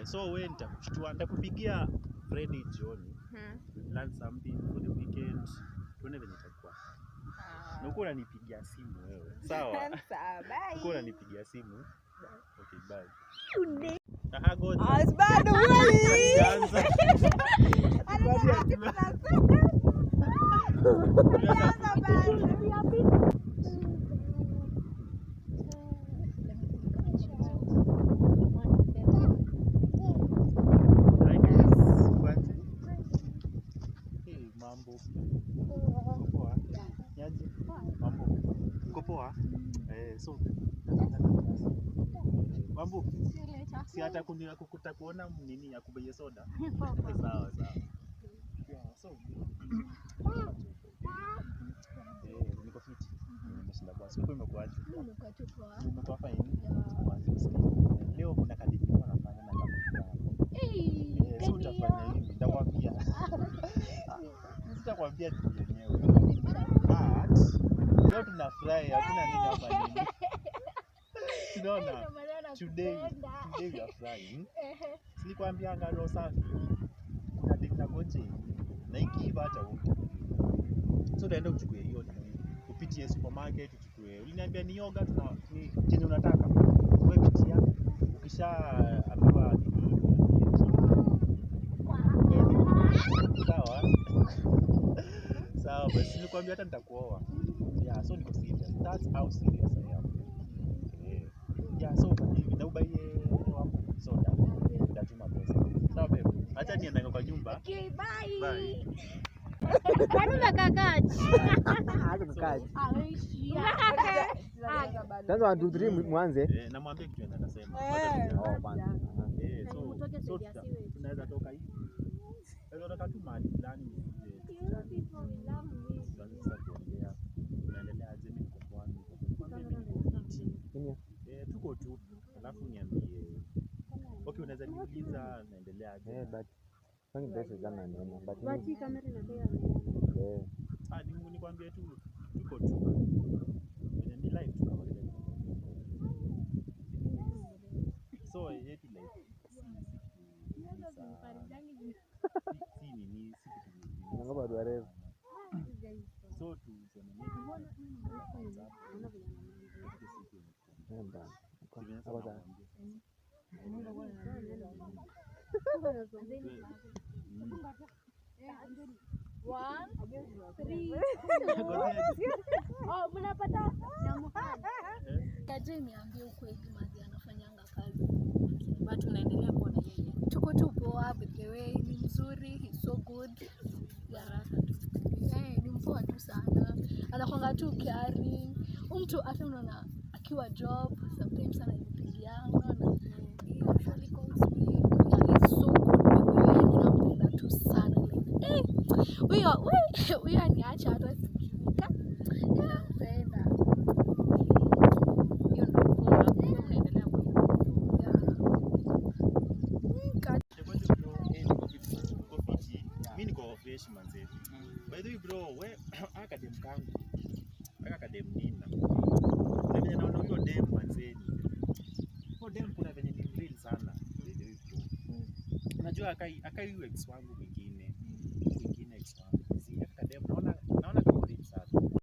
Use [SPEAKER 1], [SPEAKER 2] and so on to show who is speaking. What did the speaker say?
[SPEAKER 1] So we nitakushtua, nitakupigia Friday jioni. We plan something for the weekend. Tuone venye itakuwa. Na uko unanipigia simu wewe. Sawa.
[SPEAKER 2] Sawa, bye.
[SPEAKER 1] Uko unanipigia simu. Okay, bye. Aha, goja.
[SPEAKER 2] Ah, bado wewe.
[SPEAKER 1] Hatujaanza.
[SPEAKER 2] Tunaanza bado.
[SPEAKER 1] Hi guys, Kwati. Hey, mambo. Uko poa? Niaje? Mambo. Uko poa? Eh, so mambo. Si hata kunia kukuta kuona nini ya kubeye soda. Sawa sawa. Yeah, so niko fiti. Nimeshinda kwa siku imekuaje? Umekuwa fine? Wazi usikie. Leo kuna kadiri nilikuwa nafanya na kama so utafanya hivi, nitakwambia. Sitakwambia juu yenyewe. But leo tunafurahi, hakuna nini hapa nini. Tunaona today we are flying. Silikwambia roho safi. Kuna date na goje na ikiiva hata huko. So utaenda uchukue hiyo nini. Upitie supermarket uchukue. Uliniambia ni yogurt na ni chenye unataka. Wewe pitia. Ukishaambiwa nini niambie. Sawa? Sawa basi nilikwambia hata nitakuoa. Yeah, so niko serious. That's how serious I am. Yeah. Yeah, so fanya hivi na ubaie wangu soda. Nitatuma pesa. Sawa babe. Acha niende kwa nyumba.
[SPEAKER 2] Okay, bye.
[SPEAKER 1] Bye.
[SPEAKER 3] Kwani umekakaje?
[SPEAKER 4] Acha kukaa.
[SPEAKER 2] Tunaanza bado.
[SPEAKER 4] Sasa 1 2 3 mwanze.
[SPEAKER 1] Eh, namwambia kitu yenye atasema.
[SPEAKER 2] Eh.
[SPEAKER 4] Oh, kwanza.
[SPEAKER 1] Eh, so
[SPEAKER 3] Mtoke
[SPEAKER 1] so
[SPEAKER 3] saidia siwe.
[SPEAKER 1] tunaweza toka hivi. Tunaweza toka tu mahali fulani nikuje tuanze sasa kuongea. Unaendelea aje? Mimi niko poa. Nikwambie mimi niko fiti.
[SPEAKER 4] Nini?
[SPEAKER 1] Eh, tuko tu. Alafu niambie. Okay, unaweza niuliza naendelea aje?
[SPEAKER 4] Eh, but kwani pesa sana noma. But
[SPEAKER 3] Wachi
[SPEAKER 4] ni
[SPEAKER 3] kamera inapiga.
[SPEAKER 4] eh
[SPEAKER 1] Ah, ni nikwambie tu tuko tu. Venye ni life tu kawaida. So yetu life si kitu sana. Si nini, si kitu nini.
[SPEAKER 4] Nanga barua refu.
[SPEAKER 1] So tuseme maybe WhatsApp, tufike siku yenye tutaongea.
[SPEAKER 4] Eh, bana.
[SPEAKER 1] Venye sasa
[SPEAKER 4] Hapo sawa.
[SPEAKER 1] nakwambia.
[SPEAKER 3] One, three.
[SPEAKER 1] Ngoja.
[SPEAKER 3] Oh, mnapata
[SPEAKER 1] Eh?
[SPEAKER 3] Kaje niambie ukweli mazi anafanyanga kazi.
[SPEAKER 5] But mnaendelea kuwa na yeye.
[SPEAKER 3] Tuko tu poa, by the way, ni mzuri, he's so good. Yeah. Eh, ni mpoa tu sana. Anakwanga tu caring. Huyu mtu hata unaona akiwa job, sometimes ananipigia, unaona. He usually calls me. Yeah, he's so good by the way. Mimi nampenda tu sana. Like, eh, huyo huyo aniacha hata sijui. Nampenda.
[SPEAKER 5] Hiyo ndio poa. Hiyo mnaendelea kuwa.
[SPEAKER 3] Yeah.
[SPEAKER 1] Ngoja bro, eh, niko fiti, niko fiti. Mi niko fresh manze. By the way bro, we aka dem kangu. Aka kadem nina. Kuna venye naona huyo dem manze ni. Huyo dem kuna venye ni real sana. By the way bro. Unajua akai huyo ex wangu